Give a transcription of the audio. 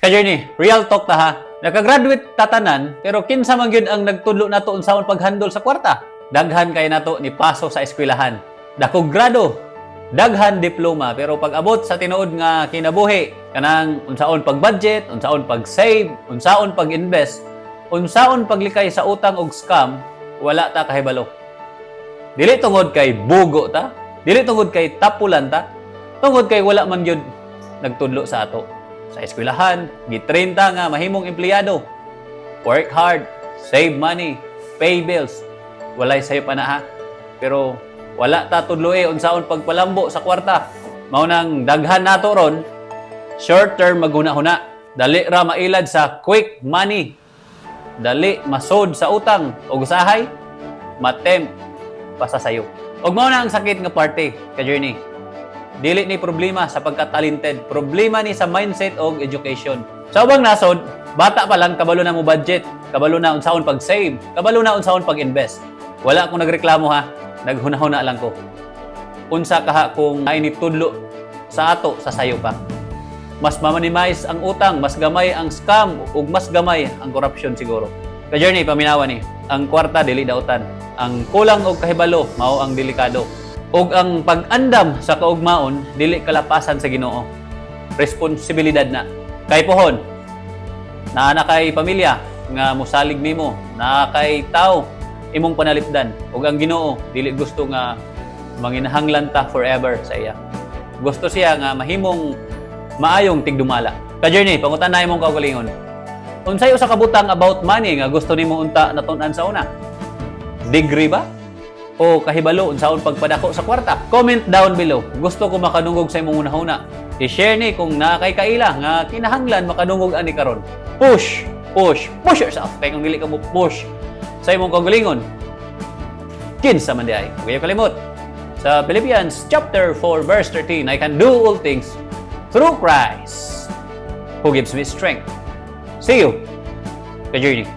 Ka-journey, real talk ta ha. Nakagraduate ta tanan, pero kinsa man gyud ang nagtudlo nato unsaon paghandle sa kwarta? Daghan kay nato ni paso sa eskwelahan. Dakog grado, daghan diploma, pero pag abot sa tinuod nga kinabuhi, kanang unsaon pag-budget, unsaon pag-save, unsaon pag-invest, unsaon paglikay sa utang og scam, wala ta kahibalo. Dili tungod kay bugo ta, dili tungod kay tapulan ta, tungod kay wala man gyud nagtudlo sa ato. Sa eskwelahan, gitrain ta nga mahimong empleyado. Work hard, save money, pay bills. Walay sayo pa na ha. Pero wala ta tudloe unsaon pagpalambo sa kwarta. Mao nang daghan nato ron, short term maghuna-huna. Dali ra mailad sa quick money. Dali masod sa utang ug usahay matempt pa sa sayo. Ug mao na ang sakit nga parte, ka journey. Dili ni problema sa pagka-talented, problema ni sa mindset og education. Sa ubang nasod, bata pa lang kabalo na mo budget, kabalo na unsaon pag-save, kabalo na unsaon pag-invest. Wala akong nagreklamo ha, naghuna-huna lang ko. Unsa kaha kung ay nitudlo sa ato sa sayo pa? Mas ma-minimize ang utang, mas gamay ang scam ug mas gamay ang corruption siguro. Ka-journey, paminawa ni, ang kwarta dili dautan. Ang kulang og kahibalo mao ang delikado. Ug ang pag-andam sa kaugmaon dili kalapasan sa Ginoo. Responsibilidad na. Kay pohon, naa na kay pamilya nga musalig nimo, naa kay tao imong panalipdan ug ang Ginoo dili gusto nga manginahanglan ta forever sa iya. Gusto siya nga mahimong maayong tigdumala. Ka-journey, pangutan na imong kaugalingon. Unsay usa ka butang about money nga gusto nimo unta natun-an sa una? Degree ba? O kahibalo unsaon pagpadako sa kwarta? Comment down below. Gusto ko makadungog sa imong hunahuna. I-share ni kung naa kay kaila nga kinahanglan makadungog ani karon. Push, push, push yourself. Kay kung dili ka mo push sa imong kaugalingon, kinsa man diay? Huwag kayo kalimot. Sa Philippians chapter 4 verse 13, "I can do all things through Christ who gives me strength." See you. Ka-journey.